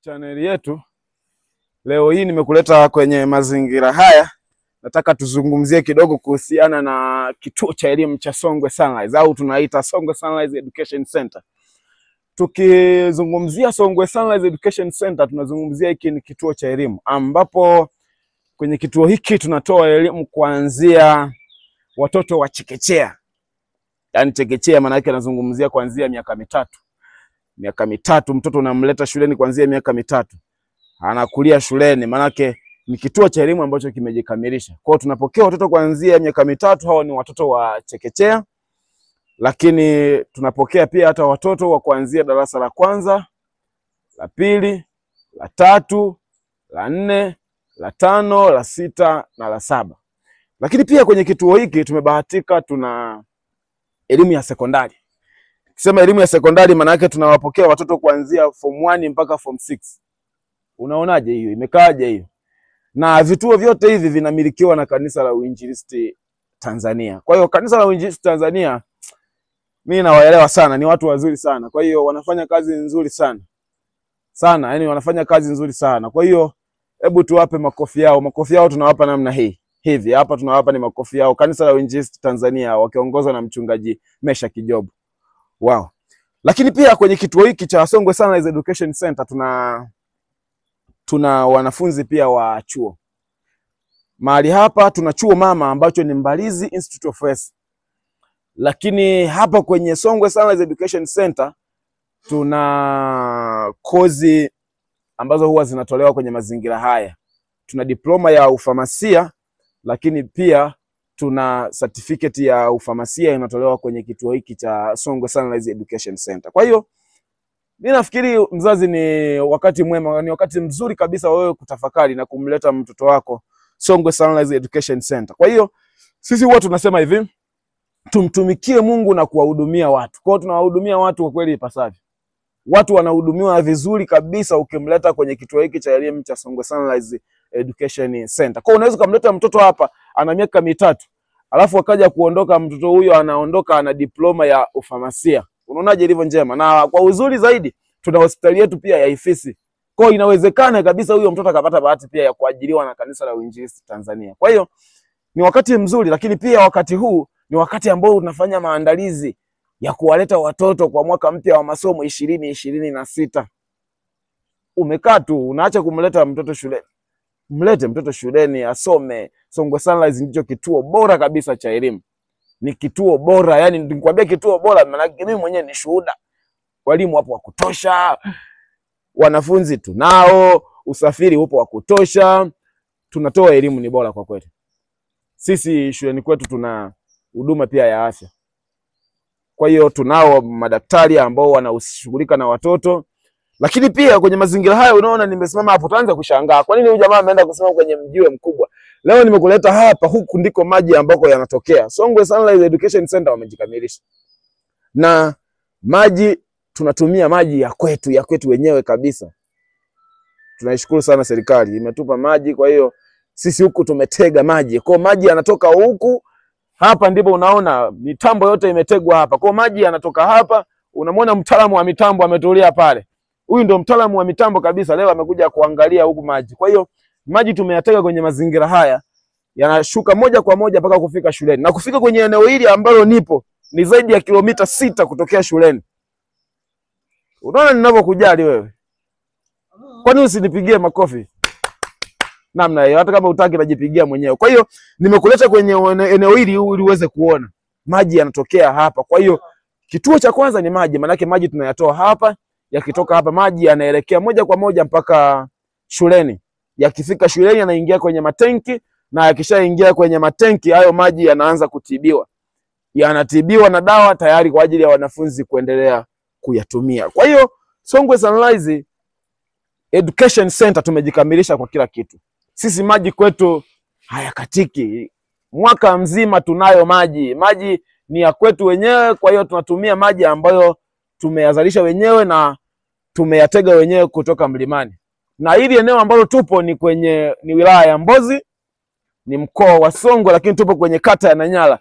Chaneli yetu leo hii nimekuleta kwenye mazingira haya. Nataka tuzungumzie kidogo kuhusiana na kituo cha elimu cha Songwe Sunrise au tunaita Songwe Sunrise Education Center. Tukizungumzia Songwe Sunrise Education Center, tunazungumzia hiki ni kituo cha elimu ambapo kwenye kituo hiki tunatoa elimu kuanzia watoto wa chekechea. Yaani chekechea maana yake nazungumzia kuanzia miaka mitatu. Miaka mitatu mtoto unamleta shuleni kuanzia miaka mitatu. Anakulia shuleni, maana yake ni kituo cha elimu ambacho kimejikamilisha. Kwa hiyo tunapokea watoto kuanzia miaka mitatu, hao ni watoto wa chekechea. Lakini tunapokea pia hata watoto wa kuanzia darasa la kwanza, la pili, la tatu, la nne, la tano, la sita na la saba. Lakini pia kwenye kituo hiki tumebahatika tuna elimu ya sekondari. Kisema elimu ya sekondari maana yake tunawapokea watoto kuanzia form 1 mpaka form 6. Unaonaje hiyo? Imekaaje hiyo? Na vituo vyote hivi vinamilikiwa na Kanisa la Uinjilisti Tanzania. Kwa hiyo Kanisa la Uinjilisti Tanzania mimi nawaelewa sana, ni watu wazuri sana. Kwa hiyo wanafanya kazi nzuri sana. Sana, yani wanafanya kazi nzuri sana. Kwa hiyo hebu tuwape makofi yao. Makofi yao tunawapa namna hii. Hivi hapa tunawapa ni makofi yao. Kanisa la Uinjilisti Tanzania wakiongozwa na mchungaji Mesha Kijobu. Wow. Lakini pia kwenye kituo hiki cha Songwe Sunrise Education Center tuna wanafunzi pia wa chuo. Mahali hapa tuna chuo mama ambacho ni Mbalizi Institute of Health. Lakini hapa kwenye Songwe Sunrise Education Center tuna kozi ambazo huwa zinatolewa kwenye mazingira haya. Tuna diploma ya ufamasia, lakini pia tuna certificate ya ufamasia inatolewa kwenye kituo hiki cha Songwe Sunrise Education Center. Kwa hiyo mimi nafikiri mzazi, ni wakati mwema, ni wakati mzuri kabisa wewe kutafakari na kumleta mtoto wako Songwe Sunrise Education Center. Kwa hiyo sisi huwa tunasema hivi, tumtumikie Mungu na kuwahudumia watu. Kwa hiyo tunawahudumia watu kwa kweli ipasavyo. Watu wanahudumiwa vizuri kabisa ukimleta kwenye kituo hiki cha elimu cha Songwe Sunrise Education Center. Kwa hiyo unaweza kumleta mtoto hapa ana miaka mitatu, alafu akaja kuondoka mtoto huyo anaondoka ana diploma ya ufamasia. Unaonaje ilivyo njema? Na kwa uzuri zaidi tuna hospitali yetu pia ya Ifisi. Kwa hiyo inawezekana kabisa huyo mtoto akapata bahati pia ya kuajiriwa na Kanisa la Uinjilisti Tanzania. Kwa hiyo ni wakati mzuri, lakini pia wakati huu ni wakati ambao tunafanya maandalizi ya kuwaleta watoto kwa mwaka mpya wa masomo 2026. Umekaa tu unaacha kumleta mtoto shuleni. Mlete mtoto shuleni asome. Songwe Sunrise ndicho kituo bora kabisa cha elimu. Ni kituo bora, yani nikwambia kituo bora maana mimi mwenyewe ni shuhuda. Walimu wapo wa kutosha, wanafunzi tunao, usafiri upo wa kutosha, tunatoa elimu ni bora kwa kweli. Sisi shuleni kwetu tuna huduma pia ya afya. Kwa hiyo tunao madaktari ambao wanashughulika na watoto. Lakini pia kwenye mazingira haya unaona nimesimama hapo, utaanza kushangaa kwa nini huyu jamaa ameenda kusimama kwenye mjiwe mkubwa. Leo nimekuleta hapa, huku ndiko maji ambako yanatokea. Songwe Sunrise Education Center wamejikamilisha. Na maji tunatumia maji ya kwetu wenyewe kabisa. Tunaishukuru sana serikali imetupa maji, kwa hiyo sisi huku tumetega maji. Kwa maji yanatoka huku, hapa ndipo unaona mitambo yote imetegwa hapa. Kwa maji yanatoka hapa, unamwona mtaalamu wa mitambo ametulia pale. Huyu ndio mtaalamu wa mitambo kabisa, leo amekuja kuangalia huku maji. Kwa hiyo maji tumeyatega kwenye mazingira haya, yanashuka moja kwa moja mpaka kufika shuleni. Na kufika kwenye eneo hili ambalo nipo ni zaidi ya kilomita 6 kutokea shuleni. Unaona ninavyokujali wewe? Kwa nini usinipigie makofi? Namna hiyo, hata kama hutaki najipigia mwenyewe. Kwa hiyo nimekuleta kwenye eneo hili ili uweze kuona maji yanatokea hapa. Kwa hiyo kituo cha kwanza ni maji, maana yake maji tunayatoa hapa. Yakitoka hapa maji yanaelekea moja kwa moja mpaka shuleni. Yakifika shuleni yanaingia kwenye matenki, na yakishaingia kwenye matenki hayo maji yanaanza kutibiwa. Yanatibiwa na dawa tayari kwa ajili ya wanafunzi kuendelea kuyatumia. Kwa hiyo Songwe Sunrise Education Center tumejikamilisha kwa kila kitu. Sisi maji kwetu hayakatiki. Mwaka mzima tunayo maji. Maji ni ya kwetu wenyewe, kwa hiyo tunatumia maji ambayo tumeyazalisha wenyewe na tumeyatega wenyewe kutoka mlimani. Na hili eneo ambalo tupo ni kwenye ni wilaya ya Mbozi, ni mkoa wa Songwe, lakini tupo kwenye kata ya Nanyala.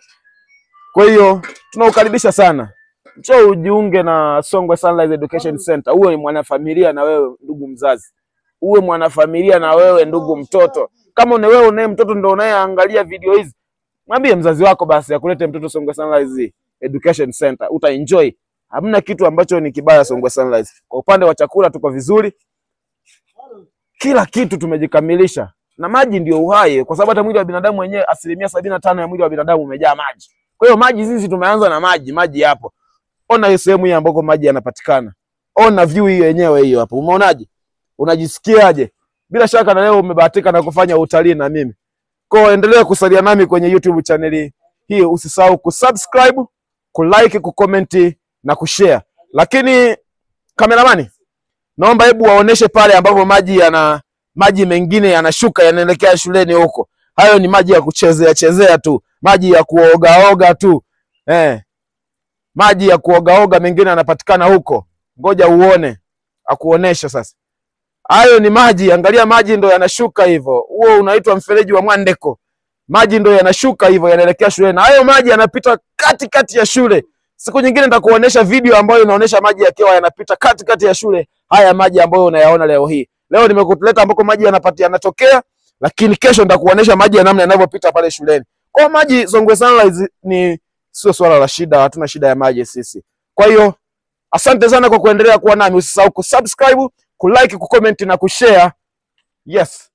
Kwa hiyo tunaukaribisha sana. Njoo ujiunge na Songwe Sunrise Education Center. Uwe mwanafamilia na wewe ndugu mzazi, uwe mwanafamilia na wewe ndugu mtoto. Kama ni wewe unaye mtoto ndio unayeangalia video hizi, mwambie mzazi wako basi akulete mtoto Songwe Sunrise Education Center, utaenjoy. Hamna kitu ambacho ni kibaya Songwe Sunrise. Kwa upande wa chakula tuko vizuri, kila kitu tumejikamilisha, na maji ndio uhai, kwa sababu hata mwili wa binadamu wenyewe 75% ya mwili wa binadamu umejaa maji. Kwa hiyo maji, sisi tumeanza na maji, maji yapo. Ona hiyo sehemu hii ambako maji yanapatikana, ona view hiyo yenyewe hiyo hapo, umeonaje? Unajisikiaje? Bila shaka na leo umebahatika na kufanya utalii na mimi. Kwa hiyo endelea kusalia nami kwenye YouTube channel hii, usisahau kusubscribe, kulike, kucomment na kushare. Lakini kameramani, naomba hebu waoneshe pale ambapo maji mengine yanashuka yanaelekea shuleni huko. Hayo ni maji ya kuchezea chezea tu, maji ya kuogaoga tu. Maji ya kuogaoga mengine yanapatikana huko. Ngoja uone, akuonesha sasa. Hayo ni maji, angalia maji ndo yanashuka hivyo. Huo unaitwa mfereji wa Mwandeko. Maji ndo yanashuka hivyo yanaelekea shuleni. Na hayo maji yanapita katikati ya shule. Siku nyingine nitakuonesha video ambayo inaonesha maji yakiwa yanapita katikati ya shule. Haya maji ambayo unayaona leo hii. Leo nimekuleta ambako maji yanatokea, lakini kesho nitakuonesha maji ya namna yanavyopita pale shuleni. Kwa maji Songwe Sunrise ni sio swala la shida, hatuna shida ya maji sisi. Kwa hiyo asante sana kwa kuendelea kuwa nami. Usisahau kusubscribe, kulike, kucomment na kushare. Yes.